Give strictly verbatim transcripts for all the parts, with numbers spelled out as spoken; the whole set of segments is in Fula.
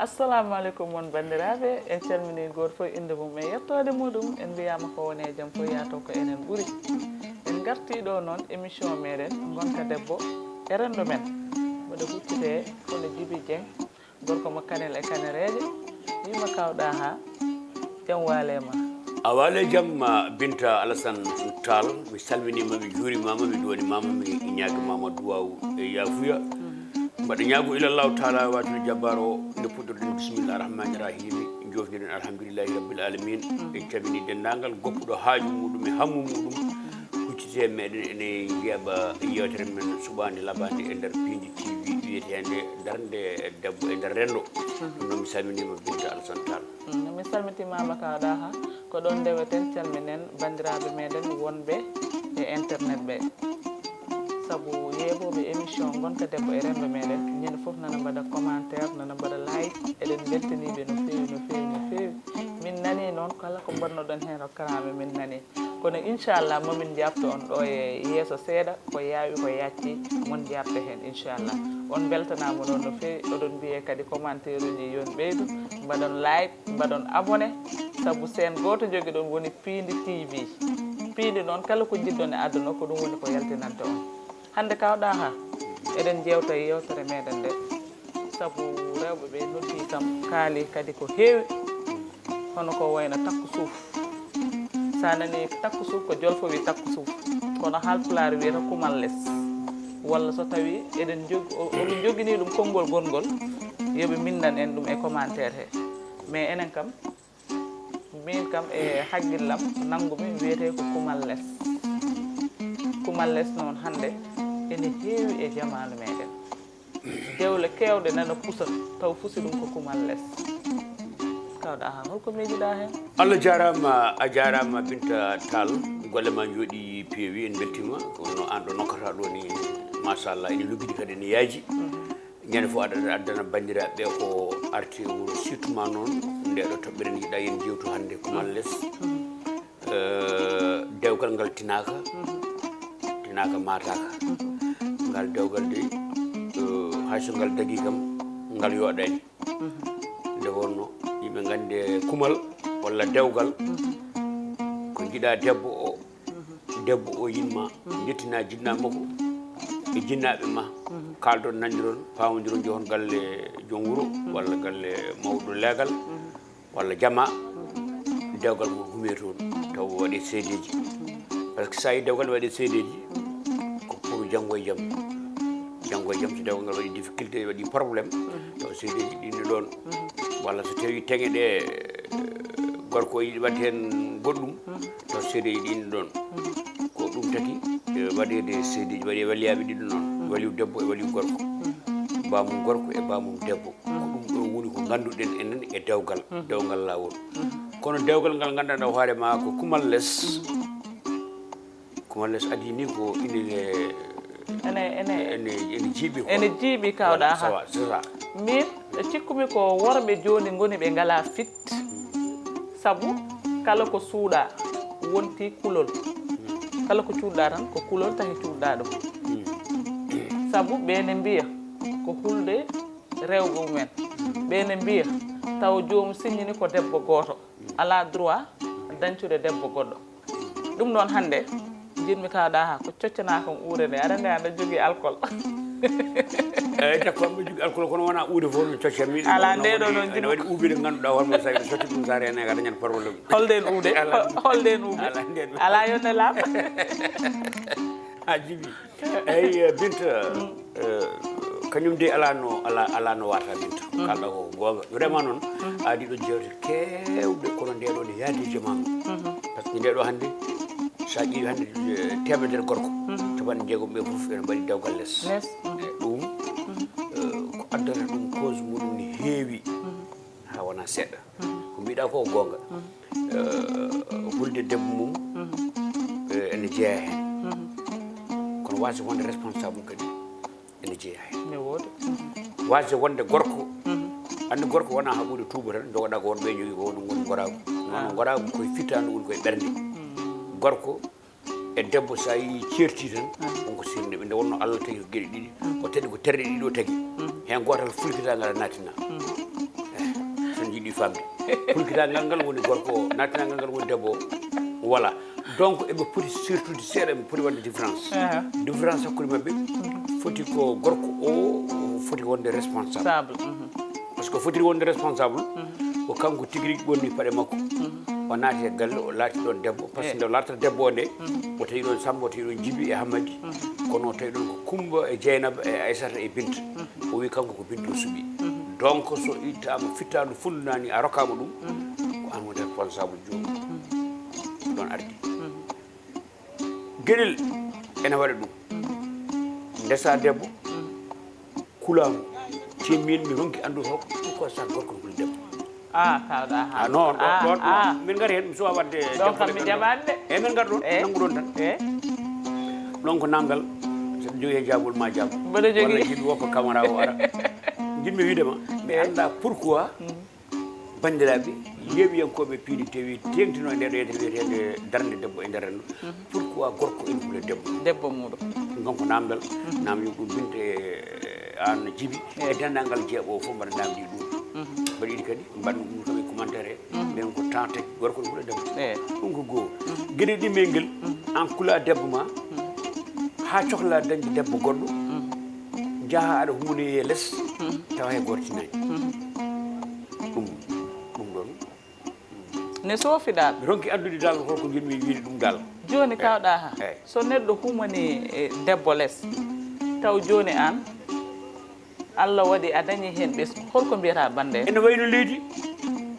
Assalamu aleykum mon banndiraaɓe, en calminii gooto fof innde mum e yettoode muɗum. En mbiyaama ko woni e jam fof yaato ko enen ɓuri. En ngartii ɗo noon émission meɗen Ngonka Debbo e renndo men. Mboɗo huccitee kono Jibi Dieng, gorko mo Kanel e Kanereeje, wiima Kaw Ɗaha, jam waale ma. A waale jam, ah, Binta Alassane Tall, mi salminiima, mi juurimaama, mi duwanimaama, mi ñaagimaama duwaawu e yaafuya. Mbaɗa ñaago ilallahu taala watul jabbar o nde puɗɗorɗen bisimillahi rahmani rahimi, jofniɗen alhamdulillahi rabbil alamin. En cabini denndaangal goppuɗo haaju muɗum e hammu muɗum huccite meɗen ene jeeɓa yewtere men suɓaande laɓaande e nder Piindi T V wiyeteende Darnde Debbo e nder renndo. Ɗum noon mi salminiima Binta Alassane Tall. Mm, mi salmitimaama Kaw Ɗaha. Ko ɗoon ndeweten, calminen banndiraaɓe meɗen wonɓe e internet ɓe. Sabu yeeɓooɓe émission Ngonka Debbo e renndo meɗen, ñande fof nana mbaɗa commentaire, nana mbaɗa like. Eɗen mbeltanii ɓe no feewi, no feewi, no feewi. Min nanii noon kala ko mbaɗnoɗon heen ko karaama min nanii. Kono inchallah momin njaabto on ɗo e yeeso seeɗa, ko yaawi ko yacci mon njaabta heen inchallah. On mbeltanaama noon no feewi, oɗon mbiyee kadi commentaire uji yon ɓeydu, mbaɗon like, mbaɗon abonné, sabu seen gooto njogiɗon woni Piindi T V. Piindi noon kala ko njiɗɗon e aduna ko ɗum woni ko yaltinanta on. Hannde Kaw Ɗaha eɗen njeewta e yewtere meɗen nde, sabu rewɓe ɓe noddi kam kaali kadi ko heewi, hono ko wayno takku suuf. Sa nani takku suuf ko jolfo wi takku suuf, kono haalpulaar wiyata kumal les. Walla so tawi eɗen jog-, o-, oɗum jogini ɗum konngol gongol, yoɓe mindan en ɗum e commentaire he. Mais enen kam, min kam e haqqillam nanngumi wiyetee ko kumal les. Kumal les noon hannde ene heewi e jamaanu meɗen. Dewle keewɗe nana pusa, taw fusi ɗum ko kumal les. Kaw Ɗaha, holko miijiɗa heen? Allah jaaraama, a jaaraama Binta Tall, golle ma njooɗi peewi, en mbeltiima. Kono aan ɗo nokkata ɗo ni, machallah, ene luggiɗi kadi ene yaaji. Ñande fof aɗa addana banndiraaɓe ɓe ko arti e wuro, surtout ma noon nde ɗo toɓɓere nde jiɗɗa yen jewtu hannde kumal les. Eh, dewgal ngal tinaaka, tinaaka maataaka. Ngal dewgal de, eh, hay so ngal dagi kam, ngal yooɗani. Nde wonno yimɓe nganndi kumal walla dewgal, ko jiɗa debbo o, debbo o yinma, jettina jinnaɓe makko e jinnaaɓe ma, kaaldon, nanndiron, paawondiron, njehon galle joom wuro walla galle mawɗo leegal walla jama, dewgal mo hume toon taw waɗi seedeeji. Par ce que so a yi dewgal waɗi seedeeji, ko pour janngo e jam. Janngo e jam, so dewgal ngal waɗi difficulté, waɗi problème, taw seedeeji ɗin ne ɗoon. Walla so tawi teŋe ɗe, eh, gorko o yiɗi waɗde heen goɗɗum, taw seedeeji ɗin ne ɗoon. Ko ɗum tagi, eh, waɗeede seedeeji, waɗi waliyaaɓe ɗiɗo noon, waliyu debbo e waliyu gorko. Baamum gorko e baamum debbo. Ko ɗum ɗo woni ko ngannduɗen enen e dewgal, dewgal laawol. Kono dewgal ngal nganndanɗaa hoore ma ko kumal les. Kumal les adii ni ko ine, ene, ene, ene, ene jiiɓi quoi. Ene jiiɓi, Kaw Ɗaha. Voilà, c'est ça, c'est ça. Min, cikkumi ko worɓe jooni ngoni ɓe ngalaa fit. Sabu kala ko suuɗa wonti kulol. Kala ko cuuɗɗa tan ko kulol tahi cuuɗɗa ɗum. Sabu ɓe ne mbiya ko hulde rewɓe mumen. Ɓe ne mbiya taw joom siññini ko debbo gooto, alaa droit dañcude debbo goɗɗo. Ɗum noon hannde njiɗmi Kaw Ɗaha ko coccana kam uude nde, aɗa nde aɗa jogii alcool. Eeyi, takko am ɓe jogii alcool, kono wonaa uude fof no coccanmi. Alaa, nde ɗo noon ene waɗi uubide ngannduɗaa hoore mum, so a sotti ɗum, so a reenaaki a dañat problème. Holde en uude? Alaa. Holde en uude? Alaa, nde ɗo. Alaa, yo nde laaɓ. A jibi. Eyi, eh, Binta, eh, kañum de alaa no, alaa, alaa no waata Binta. Kalɗa ko goonga. Vraiment noon, a waɗi ɗo jeewte keewɗe, kono nde ɗo ne yaadi e jamaanu. Par ce que nde ɗo hannde, so a ƴeewi hannde, eh, teemedere gorko, capanɗe jeegom ɓe fof ene mbaɗi dewgal les. Les. E ɗum, eh, ko addata ɗum cause muɗum ne heewi. Haa wonaa seeɗa. Ko mbiɗa ko goonga. Eh, hulde debbo mum, eh, ene jeyaa heen. Kono waasde wonde responsable kadi ene jeyaa heen. Ne woodi. Waasde wonde gorko. Anndi gorko wonaa haɓude tuuba tan, jogoɗaa ko wonɓe jogii ko woni ngoni ngoraagu. Noon ngoraagu koye fittaandu woni koye ɓernde. Gorko e debbo, so a yii ceerti tan, won ko sirde ɓe. Nde wonno Allah tagi ko geɗe ɗiɗi, o taƴi ko terɗe ɗiɗi o tagi. Heen gootal fulfita ngal a nattina. Yiɗi famde. Pulkitangal ngal woni gorko o, nattinangal ngal woni debbo o. Voilà. Donc eɓe poti surtout seeɗa, ɓe poti waɗde différence. Différence hakkunde maɓɓe foti ko gorko o foti wonde responsable. Sable. Par ce que fotiri wonde responsable, ko kanko tigi rigi ɓorni paɗe makko. O naati e galle, o laati ɗon debbo, par ce que nde o laatata debbo o nde, o tawi ɗon Samba, o tawi ɗon Jibi e Hammadi, kono o tawi ɗon ko Kumba e Jeynaba e Aysata e Binta. O wi kanko ko Binta o suɓi. Donc so ittaama fittaandu funndu naani a rokkaama ɗum, ko aan woni responsable joomum. Ɗon ardi. Geɗel ene waɗa ɗum. Ndesa debbo, kulaama. Te min mi ronki anndude hol pourquoi sa gorko hul debbo. Ah, kawɗa ha. Ah, non, ɗo, ah, ɗo, ɗo, ah, min ngari heen, mi suwa waɗde. Ɗon kam mi jaɓaani de. Eyi, min ngar ɗon, eh, nanngu ɗon tan. Eh. Ɗon ko namdal, so ɗum jogii heen jaabol ma jaabo. Mboɗo jogii. Walla jiɗmi woppa caméra o ara. Jiɗmi wiide ma, mi annda pourquoi banndiraaɓe, yeewiyankooɓe piiɗi tewi teeŋtino e nder yeetere wiyeteende darnde debbo e nder renndo. Pourquoi gorko ene hula debbo? Debbo muuɗum. Ɗum kam ko namdal, namdal ɗum binte e aan Jibi, e denndaangal jeeɓo o fof mbaɗa namdi ɗum. Mbaɗa yiɗi kadi, mbaɗa ɗum kam e commentaire he, mbiyen ko temps tagi, gorko ne hula debbo. Eyi. Ɗum ko goo. Geɗe ɗimmel ngel, aan kula debbo ma, haa cohla dañde debbo goɗɗo, njaha aɗa humnoye les, tawa hay gortinaani. Ɗum, ɗum ɗon. Ne soofi dal. Mi ronki anndude dal holko njiɗmi wiide ɗum dal. Jooni, eyi, kawɗa ha. Eyi. So neɗɗo humani, e, debbo les, taw jooni aan, Allah waɗi a dañi heen ɓesngu. Holko mbiyata bannde? Ene wayi no leydi.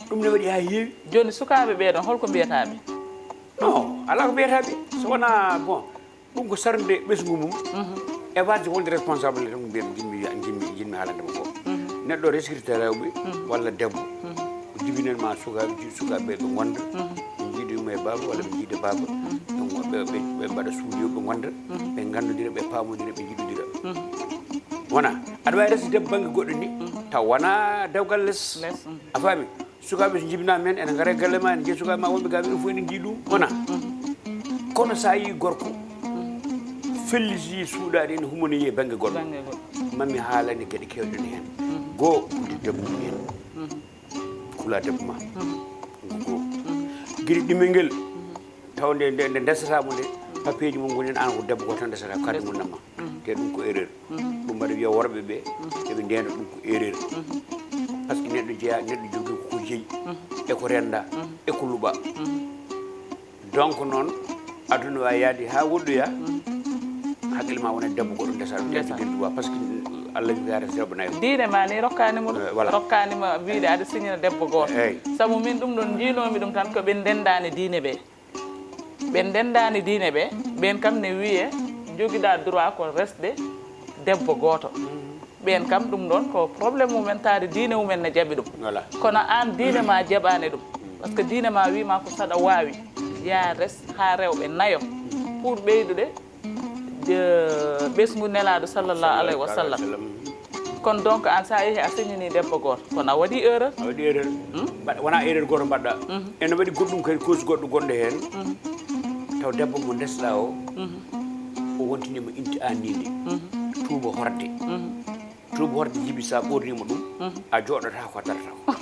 Ɗum ne waɗi haa heewi. Jooni sukaaɓe ɓee ɗon, holko mbiyata ɓe? Non, alaa ko mbiyata ɓe. So wonaa, bon, ɗum ko sarde ɓesngu mum. Évade wonde responsable tan ko mbiyat, jiɗmi wiya, jiɗmi, jiɗmi haalande mo ko. Neɗɗo reskirta rewɓe walla debbo. Ko jibinanma sukaaɓe, sukaaɓe ɓe ngonda. Ɓe njiida yumma e baaba walla ɓe njiida baaba. Ɓe, ɓe, ɓe mbaɗa suudu ɓe ngonda. Ɓe nganndodira, ɓe paamodira, ɓe njiɗodira. Wona, aɗa waawi resde debbo bannge goɗɗo ni, taw wona dewgal les. Les, mm. A faami? Sukaaɓe so njibinaama heen, ene ngara e galle ma, ene njeya sukaaɓe ma wonɓe gaa, ɓe fof ene njiya ɗum. Wona? Kono so a yii gorko, felliti suuɗaade ene humanoyi e bannge goɗɗo. Bannge goɗɗo. Maa mi haalane geɗe keewɗe ne heen. Goo, ko debbo mum heen. Kula debbo ma. Ko goo. Geɗe ɗimmel ngel, taw nde, nde, nde ndesata mo nde, papiyeeji mum ngoni heen, aan ko debbo gooto tan ndesata, carte mum namma. Te ɗum ko erreur. Ɗum mbaɗa wiya worɓe ɓe, eɓe ndeena ɗum ko erreur. Par ce que neɗɗo jeya, neɗɗo jogii ko jeyi, e ko rennda, e ko luɓa. Donc noon, aduna waawi yahde haa woɗɗoya, hakkille ma wona debbo goɗɗo ndesa, ndesa. Ndesa. Par ce que Allah wi ko yaata zéro nayo. Diine ma ni rokkaani mo ɗum. Eh, voilà. Rokkaani ma wiide aɗa siñira debbo gooto. Eey. Sabu min ɗum ɗon njiinoomi ɗum tan ko ɓe ndenndaani diine ɓe. Ɓe ndenndaani diine ɓe, ɓeen kam ne wiyee njogiɗaa droit ko resde debbo gooto. Ɓeen kam ɗum ɗoon ko problème mumen, taade diine mumen ne jaɓi ɗum. Voilà. Kono aan diine ma jaɓaani ɗum. Par ce que diine ma wii ma ko saɗa waawi, yaa res haa rewɓe nayo pour ɓeydude de ɓesngu Nelaaɗo sallallahu alayhi wa sallam. Kono donc aan so a yehii a siñinii debbo gooto, kono a waɗii erreur. A waɗii erreur. Hmm? Mbaɗ-, wonaa erreur gooto mbaɗɗaa. Mhm. Ene waɗi goɗɗum kadi, cause goɗɗo gonɗo heen. Mhm. Taw debbo mo ndesɗaa o, o wontiniima inti aanniinde. Mhm. Tuuba horde. Mhm. Tuuba horde jibi, so a ɓoorniima ɗum, mhm, a jooɗotaako, a darataako.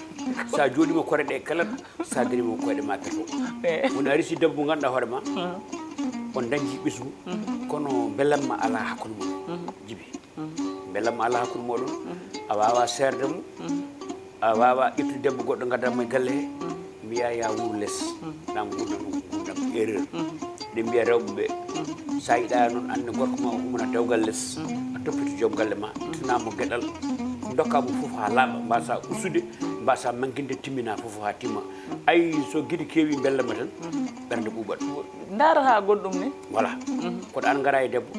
So a jooɗiima koɗe ɗe kala, so a dariima koɗe ma peto. Eh. Woni a resi debbo mo ngannduɗaa hoore ma, mhm, on dañji ɓesngu, mhm, kono mbelamma alaa hakkunde mon. Mhm. Jibi. Mhm. Mbelamma alaa hakkunde mooɗon, mhm, a waawaa seerde mo, mhm, a waawaa ƴettude debbo goɗɗo ngaddaa mo e galle he, mhm, mbiyaa yaa wuur les, mhm, ɗam nguurndam ɗum ko nguurndam erreur. Mhm. Eɗen mbiya rewɓe ɓe, mhm, so a yiɗaa noon annde gorko ma o humana dewgal les, mhm, a toppito joom galle ma, mhm, tinaa mo geɗal, ndokkaa mo fof haa laaɓa, mbaasaa ustude, mhm, mbaasaa mankinde, timmina fof haa timma. Mhm. Ay, so gide keewi mbellamma tan, mhm, ɓernde ɓuuɓat. Ndaarata goɗɗum ni? Voilà. Mhm. Kono aan ngaraa e debbo,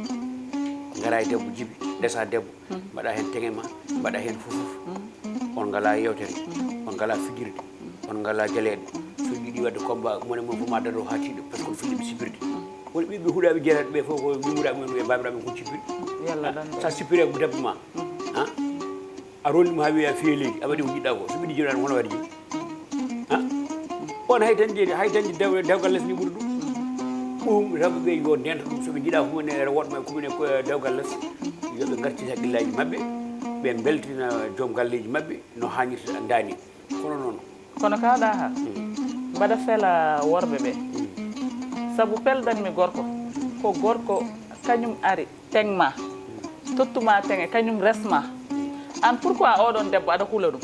ngaraa e debbo jibi, ndesaa debbo, mhm, mbaɗaa heen teŋe ma, mbaɗaa heen fof fof. Mhm. On ngalaa yeewtere, mhm, on ngalaa fijirde, mhm, on ngalaa jaleeɗe. Mhm. So yiɗi waɗde combat, mone mon fof ma daro haa tiiɗo, par ce que on fillii ɓe sipirde. Mhm. Woni ɓiɓɓe huɗaaɓe jeeraaɓe ɓe fof ko yummuraaɓe mum e baabiraaɓe mum ko sippiri. Yalla ɗan. So a sippiri e debbo ma, mhm, ah? A rondi mo haa wiya fiya leydi, a waɗi ko jiɗɗaa ko. So ɓiɗi jiɗɗaa hono waɗi jom? Ah? On hay dañde, hay dañde dew-, dewgal les ni ɓuri ɗum. Ɗum rewɓe ɓe yo ndento ɗum, so ɓe njiɗaa humane e woɗɓe, kumane ko dewgal les, yo ɓe ngartir hakkillaaji maɓɓe, ɓe mbeltina joom galleeji maɓɓe no haanirta ndaani. Kono noon. Kono kaaɗa ha mbaɗa fela worɓe ɓe. Sabu peldanmi gorko, ko gorko kañum ari tegma, tottuma teŋe, kañum resma. An, pourquoi oɗon debbo aɗa hula ɗum?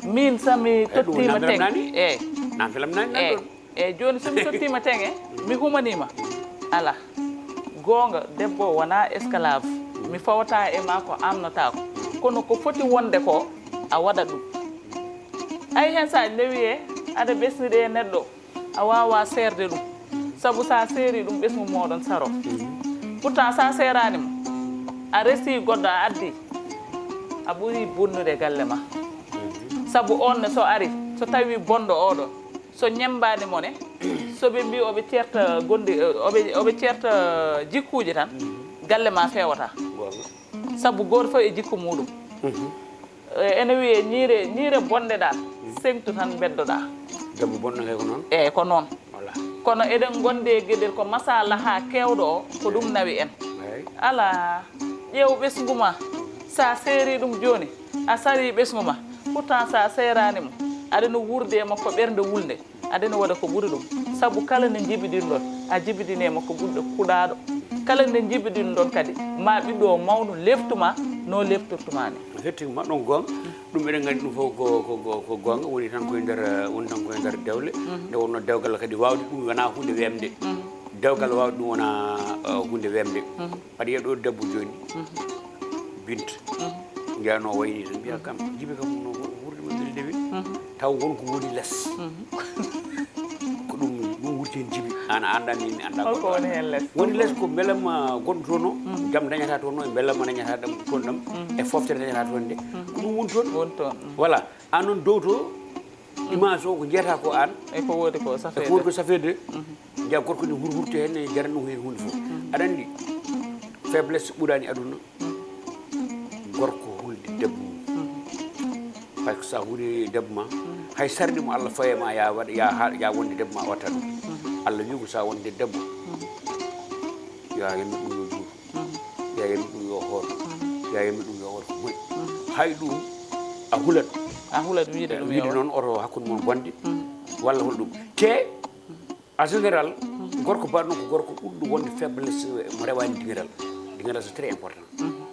Min sa mi tottima teŋe. E namdalam nani? E jooni so mi tottima teŋe, mi humanima. Ala. Goonga, debbo wona esclave. Mi fawata e ma ko amnotako. Kono ko foti wonde ko, a waɗa ɗum. Ay, hen sa newi e aɗa ɓesnide e neɗɗo, a wawa seerde ɗum. Sabu sa seeri ɗum, ɓesngu moɗon saro. Pourtant sa seerani mo, a resi goɗɗo, a addi, a ɓuri bonnude galle ma. Sabu on ne so ari, so tawi bonɗo oɗo, so ñembaani mo ne, so ɓe mbi oɓe ceerta gondi, oɓe, oɓe ceerta jikkuuji tan, galle ma fewata. Sabu gooto fof e jikku muɗum. Eh, ene wiyee ñiire, ñiire bonde ɗa, seŋtu tan beddoɗa. Debbo bonɗo kay ko noon. Eeyi, ko noon. Kono eɗen ngondi e geɗel ko masalaha kewɗo o, ko ɗum nawi en. Ala, ƴeew ɓesngu ma. Sa seeri ɗum jooni, a sari ɓesngu ma. Pourtant sa seerani mo, aɗa no wuurde e makko ɓernde wulnde. Aɗa no waɗa ko ɓuri ɗum. Sabu kala nde njibiɗinɗon, a jibidini e makko ɓurɗo kuɗaaɗo. Kala nde njibiɗinɗon kadi, ma ɓiɗɗo o mawnu leftu ma no leftortu ma ni. Effectivement, ɗum goonga. Ɗum eɗen nganndi ɗum fof ko, ko, ko, ko goonga, woni tan koye nder, woni tan koye nder dewle. Nde wonno dewgal kadi waawde ɗum wona huunde wemde. Dewgal waawde ɗum wona, eh, huunde wemde. Aɗa yiya ɗo debbo jooni, Binta. Mbiya no wayni tan, mbiya kam, Jibi kam no wuurde mo welde wi. Taw won ko woni les. Ko ɗum, ɗum wurti heen Jibi. An a anndaa, min mi anndaa. Holko woni heen les? Woni les ko mbelamma goɗɗo toon o, jam dañata toon o, e mbelamma dañata ɗam toon ɗam, e foftere dañata toon nde. Ko ɗum woni toon. Woni toon. Voilà. An noon dow to, image o ko njiyata ko an. E ko woodi ko safeede. E ko woodi ko safeede. Njiya gorko ne hurhurti heen, ne jarani ɗum heen huunde fof. Aɗa anndi, faiblesse ɓurani aduna. Gorko hulde debbo mum. Par ce que sa huli debbo ma, hay sarɗi mo Allah faye ma, ya waɗ, ya ha, ya wonde debbo ma watta ɗum. Allah wi ko sa wonde debbo, ya yami ɗum yo juur. Ya yami ɗum yo hoor. Ya yami ɗum yo hoor ko moƴƴi. Hay ɗum a hulat. A hulat wiide ɗum yo wiide noon oto hakkunde mon bonde. Walla hol ɗum. Te en général, gorko baɗɗo ko gorko ɓurɗo wonde faiblesse, mo rewaani dingiral. Dingiral c'est très important.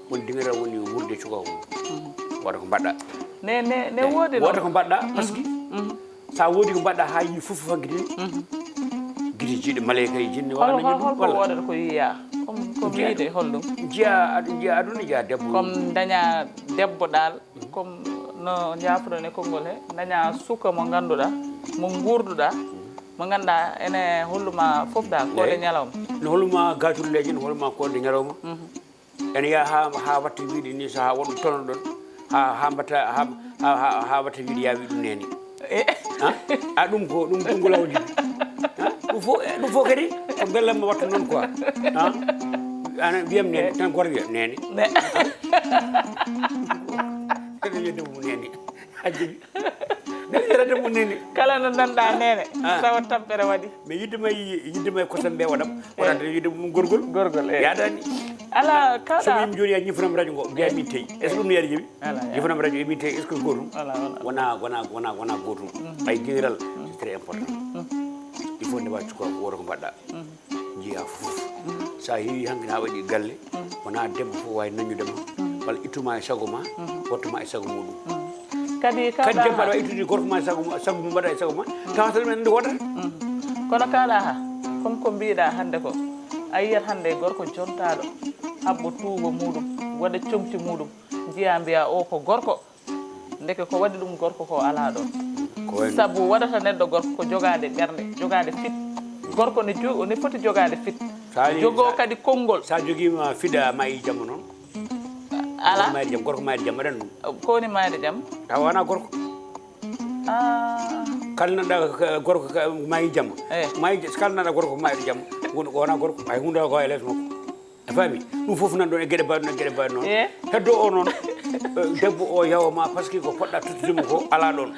Woni dingiral woni wuurde e cukaaku mum. Wota ko mbaɗɗa. Ne, ne, ne woodi wota ko mbaɗɗa, parce que sa woodi ko mbaɗɗa ha yimɓe fof fof hankitini. Gite jiiɗe maleyka e jinne walla hol, hol, holko wodata ko yiya? Comme, comme wiide holɗum? Jiya, aɗa jiya aduna, jiya debbo. Comme daña debbo dal, comme no jaafoɗon e konngol he, daña suka mo ngannduɗa, mo nguurduɗa, mo ngannduɗa ene holluma fof dal, koode ñalawma. No holluma gaturleeje, no holluma koode ñalawma. Ene yaha ha, ha watta wiide ni, so ha wonɗo tono ɗon, ha, ha mbatta, ha, ha, ha, ha watta wiide ya wi ɗum neni. Eh. Ha? A ɗum ko, ɗum, ɗum ko lawdi. Ha? Ɗum fof, eh, ɗum fof kadi ko bellamma watta noon quoi. Ha? Ana mbiyam neni, tan goto wiya neni. Ne. Kadi wiya debbo neni. Hajji. Nani yarata mum nene. Kala no nanɗa nene, tawa tampere waɗi. Mais yidde may, yidde may kosam mbe waɗam. Waɗata yidde mum gorgol. Gorgol, eh. Yaadani. Ala, so kaɗa. Min joni a ñifanam radio ngo, mbiya min tawi. Est-ce que ɗum ne yaari jeewi? Ala, ya. Ñifanam radio, e min tawi, est-ce que gotum? Ala, wala. Wona, wona, wona, wona gotum. Ay dingiral, c'est très important. Il faut nde waɗi ko woto ko mbaɗɗa. Njiya fof. So a heewi hankadi ha waɗi galle, wona debbo fof wawi naññude ma, walla ittuma e sago ma, wattuma e sago muɗum. Kadi kadi debbo aɗa wawi ittude gorko ma e sago ma, sago mum waɗa e sago ma, tawa tan men nde wodata. Kono kaɗa ha, comme ko mbiɗa hande ko, a yiyat hande gorko jontaɗo, habbo tuuba muɗum, waɗa comci muɗum, njiya mbiya o ko gorko. Ndeke ko waɗi ɗum gorko ko alaa ɗoon. Ko waɗi ɗum? Sabu waɗata neɗɗo gorko ko jogaade ɓernde, jogaade fit. Gorko ne jo-, ne foti jogaade fit. Sa ari, jogoo sa-, kadi konngol. Sa jogiima fit a maayi jamma noon. Alaa. Gorko maayde jamma, gorko maayde jamma, aɗa anndi ɗum? Ko woni maayde jamma? Tawa wonaa gorko. Ah. Kala nanɗa ka-, gorko ka-, maayi jamma. Eh. Maayi ja-, kala nanɗa gorko maayde jamma. Woni ko wonaa gorko. Hay huunde ko e les makko. A faami? Ɗum fof nan ɗon e geɗe mbaɗe noon, e geɗe mbaɗe noon. Eh? Heddo o noon, eh, debbo o yawa ma, parce que ko poɗɗa tottude mo ko alaa ɗon.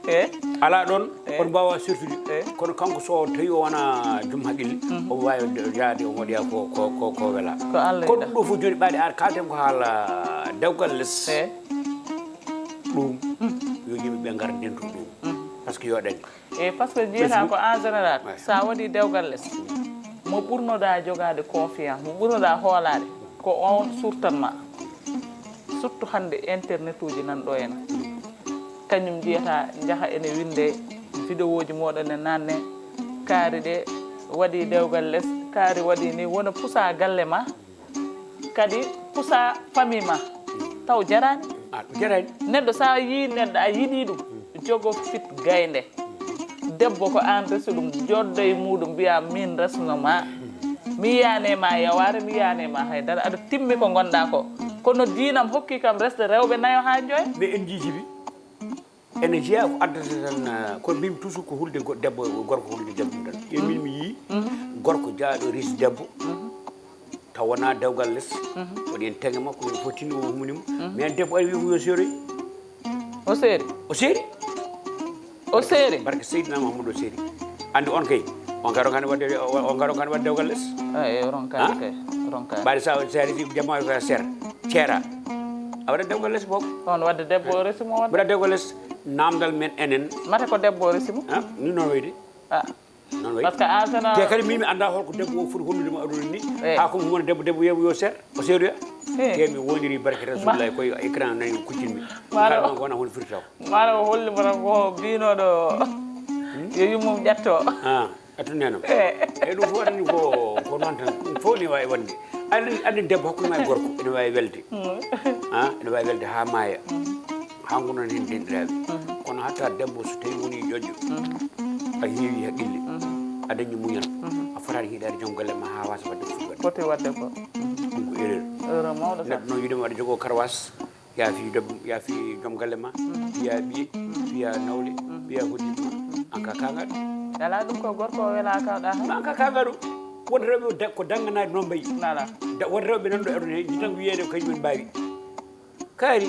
Eh? Alaa ɗon, eh, on mbaawa sertude. Eh? Kono kanko so tawi o wona joom haqqille, mhm, omo waawi yaade o moɗoya ko, ko, ko, ko wela. Ko Allah yiɗa. Kono ɗum ɗo fof jooni ɓaade ar kalten ko haala dewgal les. Eh? Ɗum, mm, Yimɓe ɓe ngara ndentu ɗum. Parce que yo ɗañ. E parce que jiyata ko en général, sa waɗi dewgal les, mo ɓurnoɗa jogade confiance, mo ɓurnoɗa hoolade, ko on surtanma. Surtout hande internet uji nan ɗo en, kañum jiyata jaha ene winde vidéo ji moɗon e nanne, kaari ɗe waɗi dewgal les, kaari waɗi ni wona pusa galle ma, kadi pusa famille ma, taw jarani. Ah, ɗum jarani. Neɗɗo sa yi neɗɗo a yiɗi ɗum, jogo fit gaynde. Debbo ko an resu ɗum, joɗɗo e muɗum mbiya min resno ma. Mi yiyane ma yaware, mi yiyane ma haydara, aɗa timmi ko gonɗa ko. Kono diinam hokki kam resde rewɓe nayo ha joy. Mais en jijibi. Ene jeeya ko addata tan, eh, ko mbimi toujours ko hulde go- debbo e gorko, hulde debbo tan. Yo min mi yii gorko jaaɗo resi debbo, taw wona dewgal les, waɗi en teŋe makko, min fof tinno o humni mo. Mais debbo ari wi ko yo seeroy. O seeri? O seeri. O seeri? Barke Seydina Mahamadou, o seeri. Andi on kay, on kay ronkani wadde, on kay ronkani wadde dewgal les. Eyi, ronkani kay, ronkani. Ɓaade sa seeri si jamma ko seer ceera, a waɗa dewgal les boom. On wadde debbo o resi mo wadde? Mbaɗa dewgal les. Namdal men enen. Mate ko debbo o resi mo? Ah, ni noon wayde. Ah. Noon wayi. Parce que en général te kadi min mi annda holko debbo o foti hollude mo aduna ni. Eh. Ha ko mo wona debbo, debbo yeeɓa yo seer, o seedoya. Eh. Te mi woniri barke Rasulullah koye écran nani kuccinmi. Kala ma wona hono firta ko. Mara o holli mo tan ko binoɗo yo yummum ƴetto. Ah. Atu neno. Eh. E ɗum fof waɗani ko, ko noon tan. Ɗum fof ne wawi wonde. Andi, andi debbo hakkude ma e gorko ene wawi welde. Ha, ene wawi welde ha maaya. Ha ngu noon hen denɗiraɓe. Kono hatta debbo so tawi woni ƴoƴƴo, a heewi haqqille, a dañi muñal, a fotani hiɗade joom galle ma ha wasa wadde ko foti wadde. Foti wadde ko. Ɗum ko erreur. Erreur mawɗo. Neɗɗo noon yiɗema waɗa jogo karwas, yaafi debbo, yaafi joom galle ma, piya ɓiye, piya nawle, piya hoddiɓe ma. An ka kangaɗo. Ala ɗum ko gorko o wela kawɗa hen. Ma an ka kangaɗo. Won rewɓe o da- ko danganade noon mbayi. Nala. Da- won rewɓe nan ɗo eɗon he jitan wiyede ko kañum en mbawi. Kaari.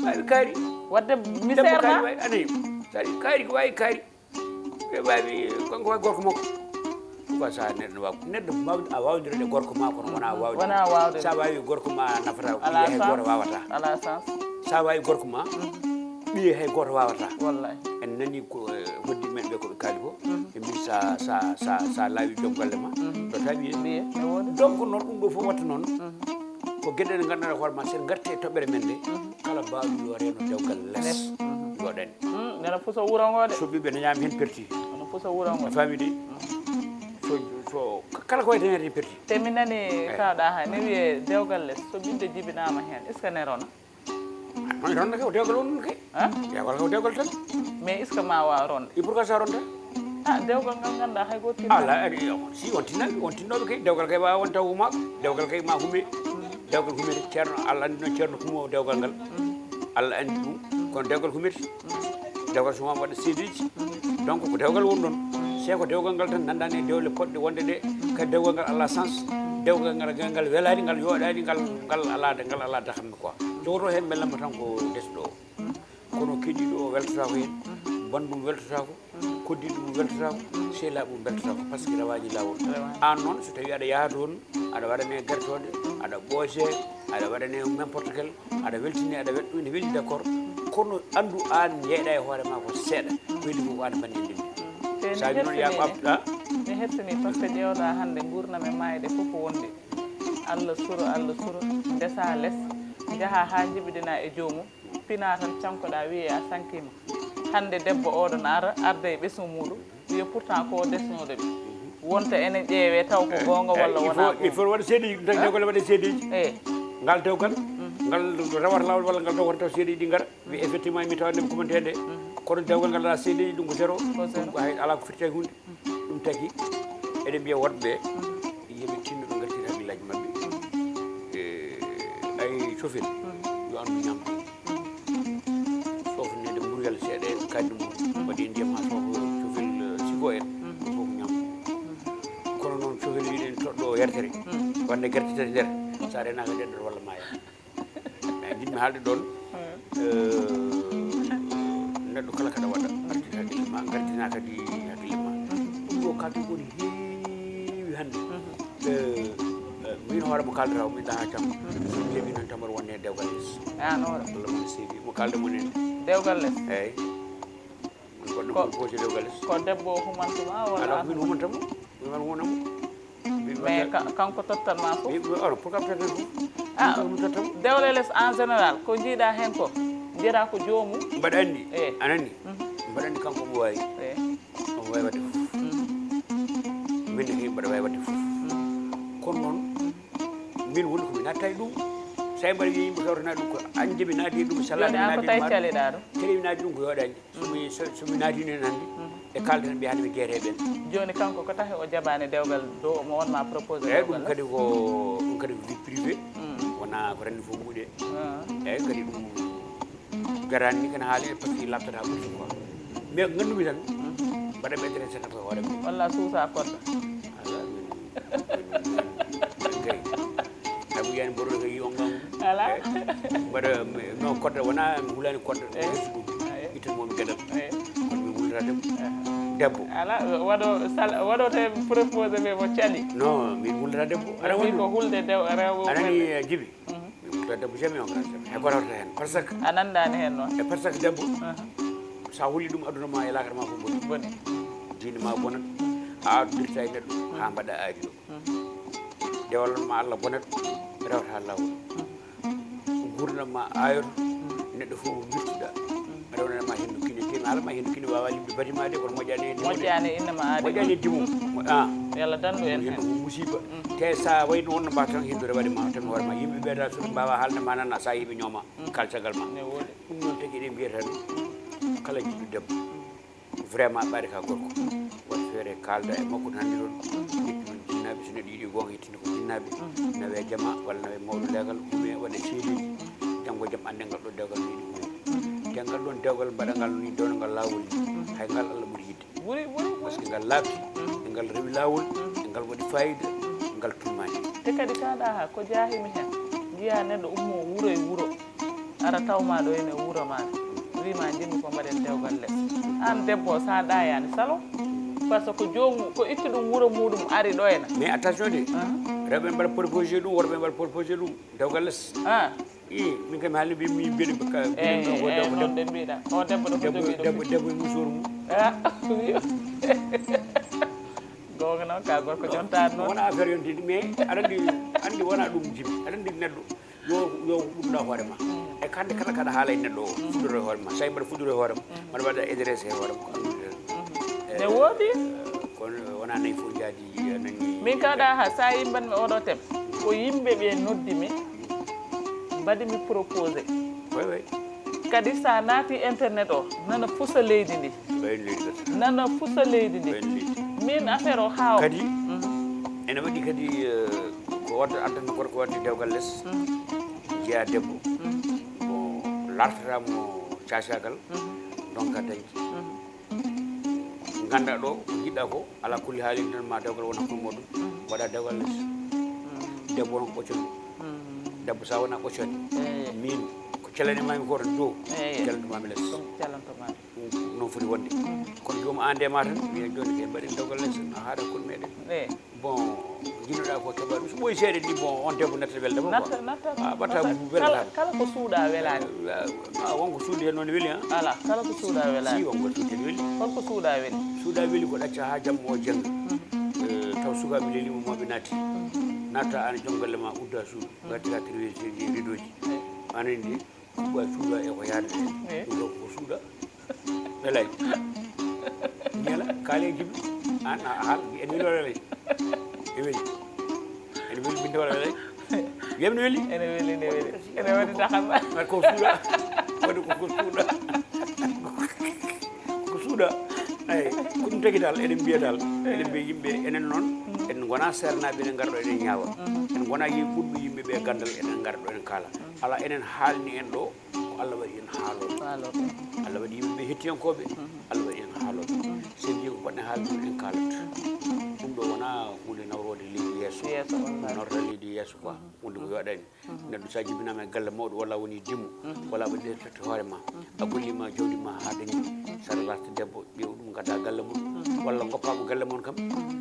Wawi kaari. Wadde mi debbo seerma. Kaari wawi anayi. Sari kaari ko wawi kaari. Ɓe wawi kanko wawi gorko makko. Pourquoi sa neɗɗo no wawi neɗɗo wawde a wawdirede gorko ma kono wona wawde. Wona wawde. Sa wawi gorko ma nafata ɓiye hay goto wawata. Ala sens. Sa wawi gorko ma ɓiye hay goto wawata. Wallahi. En nani ko eh, hoddi men ɓe koɓe kaali ko ɓe mbi sa sa sa sa laawi joom galle ma dota ɓiye. Ɓiye ne wodi. Donc noon ɗum ɗo fof watta noon. Ko geɗe ɗe ngannduɗaa hoore ma sen ngarti e toɓɓere men nde kala baawɗo yo reeno dewgal les. Yo ɗen. Nana fuso wuro ngo de. So ɓiɓɓe ne ñaami heen perti. Nana fuso wuro ngo. A faami de. So so kala ko wayi dañata heen perti. Te mi nani kawɗa ha ne wiye dewgal les so ɓiɗɗo jibinaama heen est ce que ne rona? Mami ronda kay o dewgal won ɗum kay. Dewgal ko dewgal tan. Mais est ce que ma wawa ronde? E pourquoi sa ronda? Ah, dewgal ngal ngannduɗaa hay goto tinna. Ala ari si on tinna on tinnoɓe kay dewgal kay wawa won taw huma dewgal kay ma hume. Dewgal humete ceerno Allah andi noon ceerno humo dewgal ngal. Allah andi ɗum kono dewgal humete. Dewgal so wama waɗa seedeji. Donc ko dewgal won ɗon. Se ko dewgal ngal tan nandani e dewle poɗɗe wonde ɗe. Kadi dewgal ngal ala sens. Dewgal ngal ngal welani ngal yoɗani ngal ngal ala ngal ala daxam. Quoi jogoto heen mbellamma tan ko desɗo o kono keɗiɗo o weltatako heen. Bandum weltatako. Koddiɗo mum weltatako. Sehlaɓe mum weltatako par ce que rewani lawol. An noon so tawi aɗa yaha toon aɗa waɗane gartode aɗa ɓooce aɗa waɗane n'importe quel aɗa weltini aɗa weɗɗo ene weli d'accord. Kono andu an jeyɗa e hoore ma ko seeɗa ko weli ko ko an bandi ndin. Sabi noon ya ɓafta. Mi hersini par ce que ƴewɗa hannde gurnam e mayde fof ko wonde. Allah suro Allah suro ndesa les njaha ha jibidina e joomum pina tan cankoɗa wiye a sankima. Hande debbo oɗon ara arda e ɓesngu muɗum wiye pourtant ko o desnoɗo ɓe. Wonta enen ƴeewe taw ko gonga walla wona gonga. Il faut waɗa seedeji ɗum tan jagole waɗa seedeji. Eyi. Ngal dewgal ngal rewata lawol walla ngal dogata taw seedeji ɗi ngara wi effectivement mi tawa nde mi commenté nde. Kono dewgal ngal ala seedeji ɗum ko zéro. Ɗum ko hay ala ko firti hay hunde. Ɗum tagi eɗen mbiya woɗɓe ɓe yoɓe tinno ɓe ngartira haqillaji maɓɓe. Ay chauffeur yo andu ñamdu. Sofnede mburyal seeɗa e kaddi mum waɗi ndiyam ha sofa chauffeur sigo en. Ɗum fof ñamdu. Kono noon chauffeur wiɗen toɗɗo wertere wande gerte tati nder sa renaka ɗeɗɗo walla maya. Eyi jiɗmi haalde ɗoon. Neɗɗo kala kaɗa waɗa artir hakkille ma gardina kadi hakkille ma. Ɗum ɗo kake woni heewi hannde. Min hoore mo kaldata o min ɗaha cam. Keewi noon tambar wonde e dewgal les. An hoore allah mon seewi mo kalde mon en. Dewgal les. Eyyi. Goɗɗo Ko- ko posé dewgal les. Ko debbo o humantuma wala Ala an? Min humantamo. Min man wonamo. Mais ka- kanko tottanma fof. Ora pourquoi perdre ko? Ah, Ɗum tottam. Dewle les en général ko jiiɗa hen ko, jiiɗa ko joomum. Mbaɗa anndi. Eh. Anani. Mbaɗa anndi kanko omo waawi. Eh. Omo waawi waɗde fof. Min ne mbaɗa waawi waɗde fof. Kono noon min woni ko mi natta e ɗum. Sa e mbaɗa wiya yimɓe kawtana ɗum ko an jemi naati e ɗum salla Joni an ko tawi caliɗa ɗum? Kadi mi naati ɗum ko yooɗani. Somi somi naatino hen hannde e kalden mbiya hannde mi jeeyete ɓen. Joni kanko ko tahi o jaɓani dewgal dow omo wonma proposé Eyyi ɗum dewgal? Kadi ko ɗum kadi ko vie privé. Wona ko renndi fof muuɗe. Ah. Eyyi kadi ɗum garani ni kene haali par ce que labtata ɓurti quoi. Mais ko nganndu mi tan mbaɗa ɓeddere seeɗa koye hoore mum. Walla suusa kodda? Ala min kay. Tawi yani boɗo ko yi on gam. Ala. Mbaɗa non kodda wona mi hulani kodda. Eh. Ittan momi gadam. Eh. Kono mi hulata debbo. Debbo. Ala waɗo sal waɗo te proposé ɓe mo cali. Non min hulata debbo. Aɗa Wi woni ko hulde dew rewo. Anani jibi. Min hulata debbo jamais on grande jamais. Hay goto hen parce que A nandani hen noon. E parce que debbo sa huli ɗum aduna ma e lakara ma fof boni. Boni. Diine ma bonat. A addirta e neɗɗo ha mbaɗa aadi ɗo. Dewal ma Allah bonat rewata lawol. Gurdam ma ayoto. Neɗɗo fof mo birtuɗa. Rewnanama hendu kine te mi alama hendu kine wawa limde batima de kono moƴƴani e dimo de. Moƴƴani innama aadi. Moƴƴani e dimo. Ah. Yalla dandu en Hendu hen. Ko musiba. Te sa wayno wonno mba tan hendu rewade ma tan hoore ma yimɓe ɓeeta so ɓe mbawa haalde ma nana sa yiɓe ñooma kalcagal ma. Ne woodi. Ɗum noon tagi eɗen mbiyata kala jiɗɗo debbo vraiment ɓaade ka gorko. Wat feere kalda e makko tan hannde ɗon. Ƴetti ɗum jinnaɓe so neɗɗo yiɗi gonga yettinde ko jinnaɓe. Nawe jama walla nawe mawɗo leegal hume waɗa seedeji. Janngo jam ande ngal ɗo dewgal no yiɗi hume. Te ngal ɗon dewgal mbaɗa ngal ni dewna ngal lawol ni. Hay ngal Allah ɓuri yidde. Ɓuri ɓuri. Parce que ngal laaɓti, e ngal rewi laawol, e ngal waɗi fayida, ngal tummani. Te kadi kaɗa ha ko jahimi hen jiya neɗɗo ummo wuro e wuro ara tawma ɗo ene wuro maɗa wima jinmi ko mbaɗen dewgal les. An debbo sa ɗayani salo. Par ce que jomum ko itti ɗum wuro muɗum ari ɗo ena. Mais attention de, rewɓe mbaɗa proposé ɗum, worɓe mbaɗa proposé ɗum dewgal les. Ah. I min kam haalni mbi mi mbiɗa ka eyyi eyyi noon ɓe mbiɗa o debbo ɗo ko debbo jogiɗo debbo debbo e musor mum. Ah, gonga noon ka gorko jontaɗo noon. Wona affaire yonti mais aɗa andi andi wona ɗum jibi aɗa andi neɗɗo yo yo ɗumɗa hoore ma e kande kala kaɗa haala e neɗɗo o fuɗɗoro e hoore ma sa mbaɗa fuɗɗoro e hoore ma mbaɗa waɗa adresse e hoore ma ko alhamdulillah. Ne woodi. Kono wona nayi fof jaadi nani Min kaɗa ha sa yimbanmi oɗo tem ko yimɓe ɓe noddi mi mbaɗi mi proposé. Way way. Kadi sa naati internet o nana fusa leydi ndi. Way leydi kadi. Nana fusa leydi ndi. Way leydi. Min affaire o haw. Kadi ene waɗi kadi eh, ko wadde addanta gorko wadde dewgal les jeeya debbo bon lartatamo cacagal donc a dañi ganda ɗo ko jiɗɗa ko ala kulli haalin tan ma dewgal wona hakkude muɗum waɗa dewgal les debbo on ko ɓoccani debbo sa wona ɓoccani min ko calani mami ko tan dow Eyyi. Calanto mami les Ɗum calanto ma. Ɗum noon foti wonde kono joom an ndema tan mbiyen joni ɓe mbaɗi dewgal les a haɗa hakkude meɗen Eyyi. Bon, jiɗnoɗa ko keɓa ɗum so ɓooyi seeɗa ni bon on debbo natta weldema Natta natta. A ɓatta Kala weldata kala ko suuɗa welani. A wonko suude hen noon weli a Ala kala ko suuɗa Si welani. Wonko suude weeli Holko suuɗa weli. Suuɗa weeli ko ɗacca ha jamma o jannga Eh, taw sukaɓe lelima mawɓe naati natta an e joom galle ma udda suudu gattira triveseji e ridoji anani ndi kuɓɓa suuɗa e ko yaade Eh. ɗum ɗo ko suuɗa Welay. Ñala kaale jibi an a hal en wilo welay. E weli. En weli binde wala welay. Yam ne weli. Ene weli ene weli ene weli daxal. Ngar ko suuɗa. Wadi ko ko suuɗa. Ko suuɗa. Ay, ko ɗum tagi dal eɗen mbiya dal eɗen mbiya yimɓe enen noon en gona sernaɓe eɗen ngarɗo eɗen ñaawa en gona yi ɓurɓe yimɓe ɓe gandal eɗen ngarɗo en kaala ala enen haalni en ɗo Ko Allah waɗi en haalooɓe. Haalooɓe. Allah waɗi yimɓe ɓe hettiyankooɓe. Allah waɗi en haalooɓe. So en njii ko poɗɗen haalde ɗum en kaalat. Ɗum ɗo wonaa huunde nawroode leydi yeeso. Yeeso wallahi. Nawrata leydi yeeso quoi. Huunde ko yooɗani. Neɗɗo so a jibinaama e galle mawɗo walla a woni dimo walla a waɗi leydi totti hoore ma. A gollima jawdi ma haa dañi. Saɗa larta debbo ƴeew ɗum gadda galle mum. Walla goppa mo galle mon kam.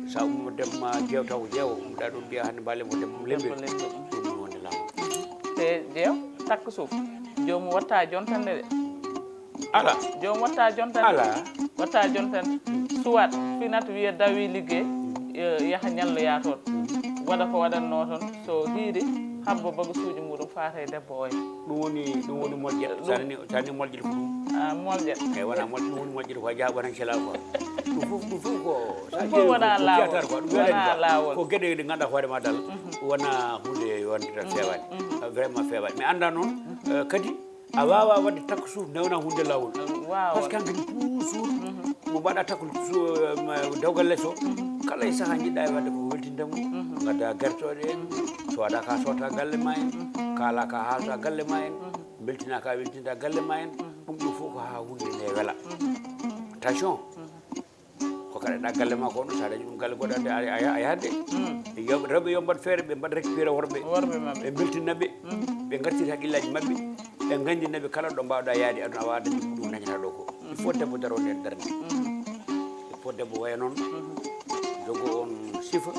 Sa ummo debbo ma jeewta ko jeewo ummoɗa ɗum mbiya hannde mbaale mo debbo mum lembe. Ɗum woni wonde laamu. Te jeew takka suuf joomum watta jontande de. Ala. Joom watta jontan. Ala. Watta jontan. Suwat finat wiya dawi liggey, eh, yaha ñalloya toon. Waɗa ko waɗannoo toon. So hiiri, habbo bagasuuji muɗum faata e debbo oya. Ɗum woni ɗum woni moƴƴere. Sani sani moƴƴere ko ɗum. A moƴƴa. Eyi wona moƴƴere, ɗum woni moƴƴere ko a jaɓanan cela quoi. Ɗum fof ɗum fof ko Ɗum fof wona laawol. Wona laawol. Ko geɗe ɗe ganduɗa hoore ma dal wona hunde yonde tan fewaani. Vraiment fewaani. Mi anda noon, eh, kadi a wawa wadde takko suuf newna hunde lawol. Waaw. Parce que hankadi toujours mo mbaɗa takko su- em, dewgal les o, kala e saha jiɗɗa e wadde ko weltindemo. Gadda gertoɗe en, soda ka sota galle ma en, kala ka haalta galle ma en, beltina ka weltinta galle ma en. Ɗum ɗo fof ko ha hunde nde wela. Attention. Ko kaɗaɗa galle ma ko ɗum, sa dañi ɗum galle goɗɗo ande a a- a yahat de. Yo- rewɓe yo mbaɗ feere, ɓe mbaɗ récupéré worɓe. Worɓe maɓɓe. Ɓe beltinna ɓe. Ɓe gartira haqillaji maɓɓe. Ɓe gandina ɓe kala ɗo mbawɗa yaade aduna a wawa dañi ɗum dañata ɗo ko. Il faut debbo daro nder darde. Il faut debbo waya noon, jogo on sifa,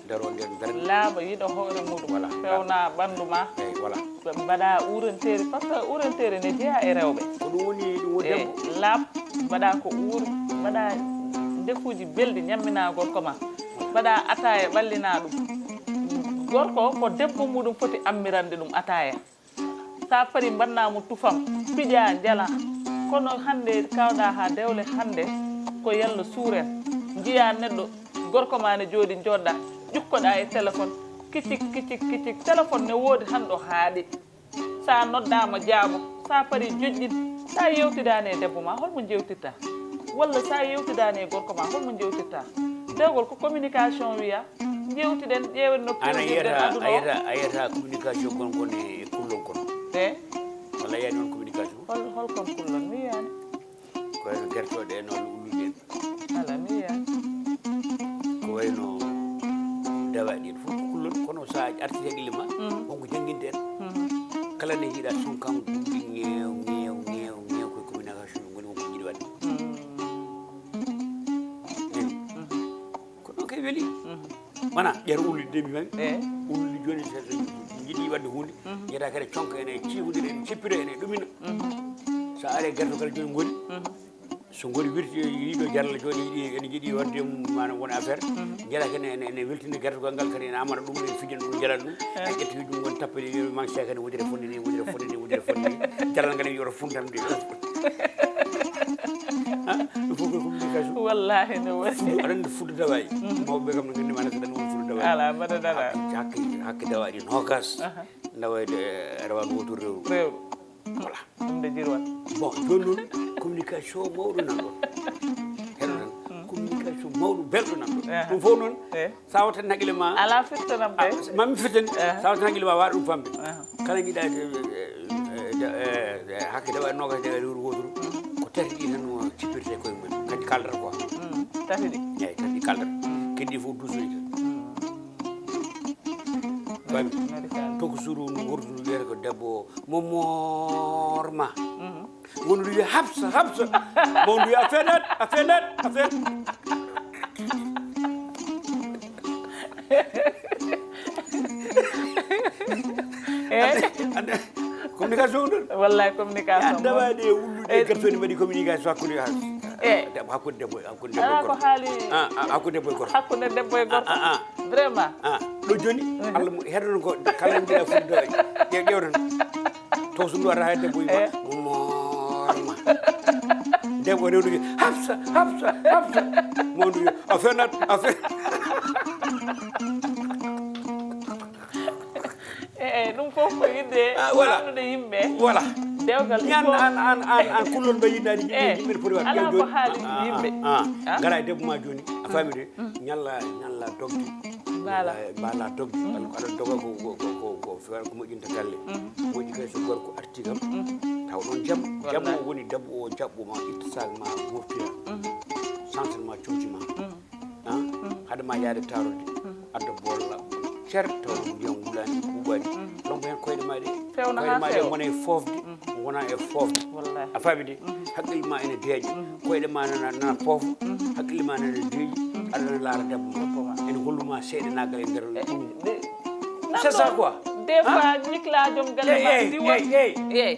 daro nder darde. Laaɓa yiɗa hoore muɗum. Voilà. Fewna ɓandu ma. Eyyi, voilà. Mbaɗa urenteeri, par ce que urenteeri ne jeeya e rewɓe. Ko ɗum woni ɗum woni E debbo. Laaɓ, mbaɗa ko uuri, mbaɗa ndefuuji belɗi ñammina gorko ma. Mbaɗa ataaya ɓallina ɗum. Gorko ko debbo muɗum foti ammirande ɗum ataaya. Sa pari mbanna mo tufam, pija njala. Kono hande kawɗa ha dewle hande ko yallo suuren. Njiya neɗɗo gorko ma ne jooɗi joɗɗa, ƴukkoɗa e téléphone, kicik kicik kicik, téléphone ne woodi hanɗo haaɗi. Sa noddama jaabo, sa pari joƴƴin. Sa yewtidani e debbo ma holmo jewtitta? Walla sa yewtidani e gorko ma holmo jewtitta? Dewgol ko communication wiya. Jewtiɗen, ƴeewen no pewtirɗen aduna o. A yiyata communication kon kon e kullon kon. E Walla yani on communication. Hol holkon kullon mi yiyani? Ko wayno gertoɗe en walla ulluɗe en. Ala mi yiyani. Ko wayno dawaɗi en fof ko kullon, kono sa arti haqqille ma wonko jangguinta en. Kala ne yiiɗa sonkan gumɗi ŋeew ŋeew ŋeew ŋeew koye communication ɗum woni wonko jiiɗi wadde. Ko ɗo kay weeli. Wona ƴeer ullude de mbimami. Ullude joni so jiiɗi wadde hunde, jeyata kadi conka ene ciwodira ene cippira ene ɗumina. So ari gertogal joni goni, so goni wirti yiiɗo jarla joni yiiɗi ene jiiɗi wadde mana won affaire. Jeyata kadi ene ene weltina gertogal ngal kadi ene amana ɗum ene fijana ɗum jalana ɗum. Ene ƴetti ɗum woni tappeli wiya man seekani wodira fonde ni wodira fonde ni wodira fonde ni. Jalal ngal ene yiyoro funtam de. Ɗum fof ko communication. Wallahi no waɗi. Fuɗo aɗa andi fuɗo dawaji. Mawɓe kam no gandi mana so ɗan woni fuɗo dawaji. Ala mbaɗa dara. Hakke hakke dawaji nogas. Nawayde rawan woto rewru. Rewru. Voilà. Ɗum de jirwan. Bon joni noon communication mawɗo nan ɗon. Heɗo tan communication mawɗo belɗo nan ɗon. Ɗum fof noon. Sa wattan haqqille ma. Ala firtanam kay. Mami firtani. Sa wattan haqqille ma waɗa ɗum famde. Kala jiɗa hakke dawa nogas dawa rewru woturu. Ko tati ɗi tan no cippirte koye mum kadi kaldata quoi. Tati ɗi. Eyyi kadi kaldata. Kadi fof dusoy tan. Fami. Toko suru no wordu wiyata ko debbo mo moorma. Wondu wiya habsa habsa. Mawdu wiya a fenat a fenat a fenat. Ande communication ɗon. Wallay communication. Dawaɗe wullude e gartoni mbaɗi communication hakkude hakkude debbo hakkude debbo e gorko. Hakkude debbo e gorko. Hakkude debbo e gorko. Vraiment. Ɗo joni Allah heɗoto ko kala jiɗa fuɗɗo ƴewtan. Taw so ɗum wata hay debbo yima moorma. Debbo rewnude habsa habsa habsa. Mawdu yo a fenat a fenat. Eyi ɗum fof ko yidde annude yimɓe. Voilà. Dewgal ñan an an an an kullon mba yiɗani yimɓe yimɓe poti waɗ. Ala ko haali yimɓe. Gara e debbo ma joni a faami de. Ñalla ñalla dogde. Mbala mbala dogde. Aɗa doga ko ko ko ko feere ko moƴƴinta galle. Moƴƴi kay so gorko arti kam taw ɗon jam. Jam o woni debbo o jaɓɓo ma itta sac ma moftira. Centre ma comci ma. Haade ma yaade taarode adda bolla cer taw ndiyam wulani ɓuuɓani. Lombo hen koyɗe ma ɗe. Koyɗe ma ɗe gona e fofde. Gona e fofde. A faami de. Haqqille ma ene deeƴa. Koyɗe ma nana nana poofa. Haqqille ma nana deeƴi. Aɗa nana laara debbo ma ene holluma seeɗe nagal e nder ɗum. C'est ça quoi. Des fois ñiklajom galle ma diwa. Eyyi.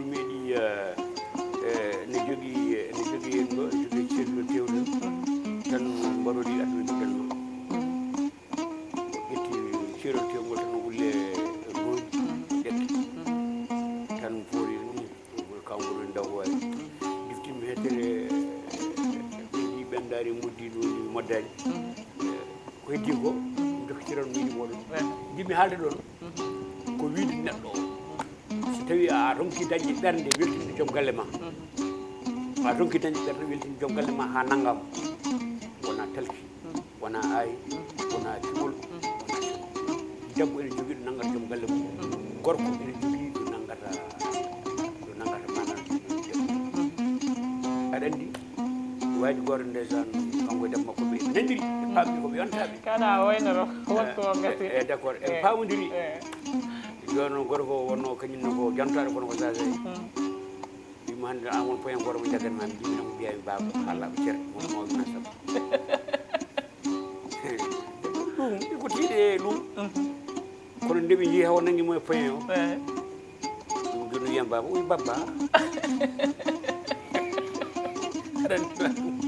wuro meeɗi, eh, eh, ne jogii, ne jogii en ɗo, ne jogii ceerno tewɗo. Tan mbaroɗi addude ɗen ɗo. Ƴetti ceerno tewgol tan ulle ɗon, ƴetti. Tan foori ɗum, kanko woni ndaw wawi. Diftim heddere, ɓe mbi ɓendaari, muddi ɗum ni moddani. Ko heddi ko, ɗum dokkitiran miijo moɗon. Jimmi haalde ɗon, ko wiide neɗɗo o. So tawi a ronki dañde ɓernde weltinde joom galle ma, a ronki dañde ɓernde weltinde joom galle ma ha nanngam, wona talki, wona aay, wona cuɓol, wona cuɓol. Debbo ene jogii ɗo nanngata joom galle mum, gorko ene jogii ɗo nanngata, ɗo nanngata maanaam debbo. Aɗa anndi, waji goto ndesan, kanko e debbo makko ɓe nandiri, ɓe paamdi ko ɓe yontaaɓe. Kana wayno ro, wonto o gasi. Eh, d'accord, en paamodiri. Jooni noon gorko o wonno kañum ne ko jantaɗo kono ko sasay. Wima hannde an won poyen goto mo jaggan ma, mi jimmi tan ko mbiya mi baaba, Allah ko cer, won mo wona sab. Ɗum, ɗi ko tiiɗe e ɗum. Kono nde ɓe njii hawa nanngi mo e poyen o. Ɗum jooni wiyam baaba, oyi babba. Aɗa anndi ɗum.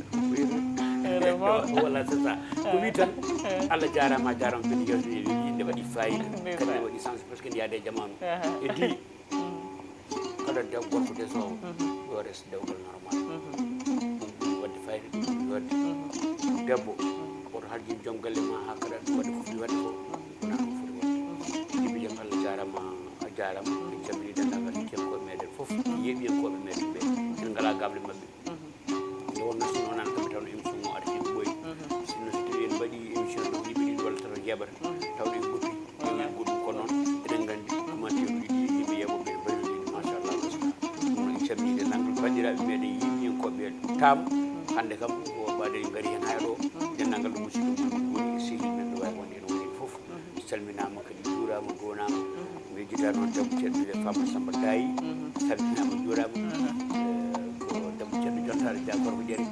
Wala, c'est ça. Ko wi tan, Allah jaarama, a jaarama, ɓe yewtide, inde waɗi fayida. Kadi waɗi sens, parce que ndi yaade e jamaanu. E di, kala debbo gorko de so, yo res dewgal normal. Ɗum ɓuri waɗde fayida, ɗum ɓuri waɗde. Debbo, woto harjin joom galle ma, ha kala ɗum waɗde ko foti waɗde ko, wona ɗum foti waɗde. Yimɓe jam, Allah jaarama, a jaarama. Min calmini denndaangal hettiyankooɓe meɗen fof, yeeɓiyankooɓe meɗen ɓe. En ngala gable maɓɓe. Nde wonno sinno nan kamɓe taw no émission o arti ko ɓooyi. Sinno so tawi en mbaɗi émission ɗo yimɓe ɗiɗi walla tato jeeɓata, tawde en goppi, en goɗɗum. Ko noon, eɗen nganndi commentaire uji ɗi yimɓe yeeɓoɓe ene mbaɗi ɗum, machallah, machallah. Kono en calmini denndaangal banndiraaɓe meɗen, yeeɓiyankooɓe Tam. Hannde kam ko ɓaade en ngari heen haa ɗo, denndaangal ɗo musidɗo mon woni e sehil men ɗo wawi wonde ene woni fof. Salminaama kadi, juuraama, goonaama. Mi yejjitaani noon debbo ceerno Farba Samba Daay. Salminaama, juuraama. Eh, ko debbo ceerno Jontaare Dia, gorko Jari. Eh,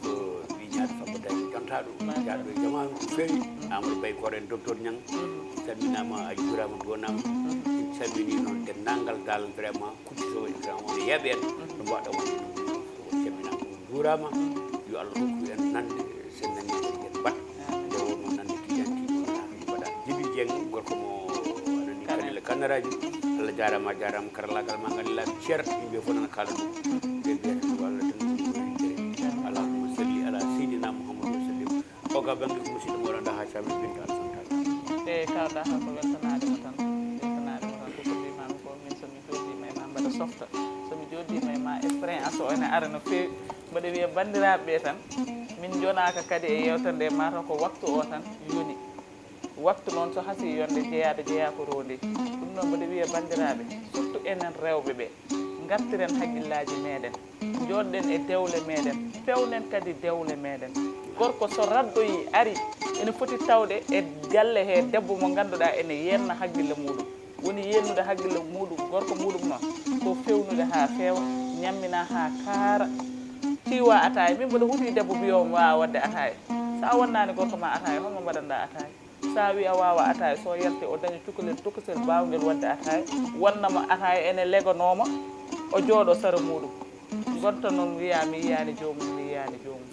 ko ɓii ñaaɗo Farba Daay, Jontaaɗo, jaaɗo e jamaanu no feewi. Amadou Bay Koor en, docteur Niang. Salminaama, a juuraama, goonaama. En Salmini noon denndaangal dal vraiment kuccitoowo e vraiment woni yeeɓe en no mbaɗa woni ɗum. Calminaama, on njuuraama. Yo Allah hokku en nande, so en nani kadi en mbaɗ. Nde wonno nande Tidiane Tidiane mbaɗa. Jibi Dieng, gorko mo anani Kanel Kanaraaji. Allah jaaraama, a jaaraama, karallaagal ma ngal laaɓi cer, yimɓe fof nana kaala ɗum. Ɓe mbiyata ko Allah tan ko ɗum woni tere. Allahumma salli ala Seydina Muhammad wa sallim. O ga bannge ko musidɗo mo wonanda ha Thiamène Binta Alassane Tall. E kawɗa ha ko weltanaade mo tan, weltanaade mo tan ko ko mbimami ko, min somi joɗɗima e ma mbaɗa softa, somi joɗɗima e ma expérience o ene ara no feewi. Mbaɗa wiya banndiraaɓe ɓe tan, min njonaaka kadi e yewtere nde, mataw ko waktu o tan yoni. Waktu noon so hasi yonde, jeyaɗo jeya ko rondi. Ɗum noon mbaɗa wiya banndiraaɓe, surtout enen rewɓe ɓe, ngartiren hakkillaaji meɗen, jooɗɗen e dewle meɗen, pewnen kadi dewle meɗen. Gorko so raddoyi ari, ene foti tawde e galle he debbo mo ngannduɗaa ene yenna hakkille muɗum. Woni yennude hakkille muɗum, gorko muɗum noon, ko fewnude haa feewa, ñammina haa kaara, tiwa ataaya. Min mboɗo huuti debbo mbiyo mi waawa waɗde ataaya. So a wonnaani gorko ma ataaya, holmo mbaɗanɗa ataaya? So a wi a waawa ataaya, so yalti o daña cukalel tokosel baawngel waɗde ataaya, wonnama ataaya ene leganooma, o jooɗo sara muɗum. Gonta noon wiya mi yiyaani joomum, mi yiyaani joomum.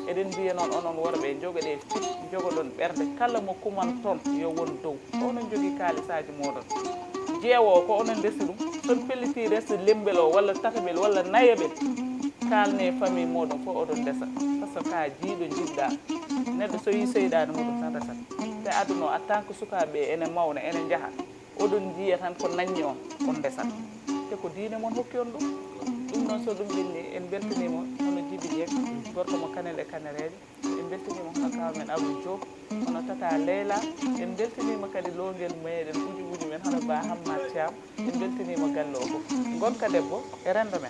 Eɗen mbiya noon onon worɓe, njogoɗe fit, njogoɗon ɓernde, kala mo kumanton yo won dow. Ko onon njogii kaalisaaji mooɗon. Jeewo o ko onon ndesi ɗum. So on pelliti resde lembel o walla tataɓel walla nayaɓel, kaalne famille mooɗon fof oɗon ndesa. Par ce que ka jiiɗo njiɗɗa. Neɗɗo so yi seyɗaane muɗum tan resat. Te aduna o, en tant que sukaaɓe ɓe ene mawna, ene njaha. Oɗon njiya tan ko naññi on, on ndesat. Te ko diine mon hokki on ɗum. Ɗum noon so ɗum ɓenni, en mbeltaniima hono Jibi Dieng, gorko mo Kanel e Kanereeje. En mbeltaniima hono kaaw men Abou Diop, hono Tata Leyla. En mbeltaniima kadi loongel meɗen ɓuju ɓuju men hono Ba Hammad Thiam. En mbeltaniima galle o fof. Ngonka debbo e renndo men.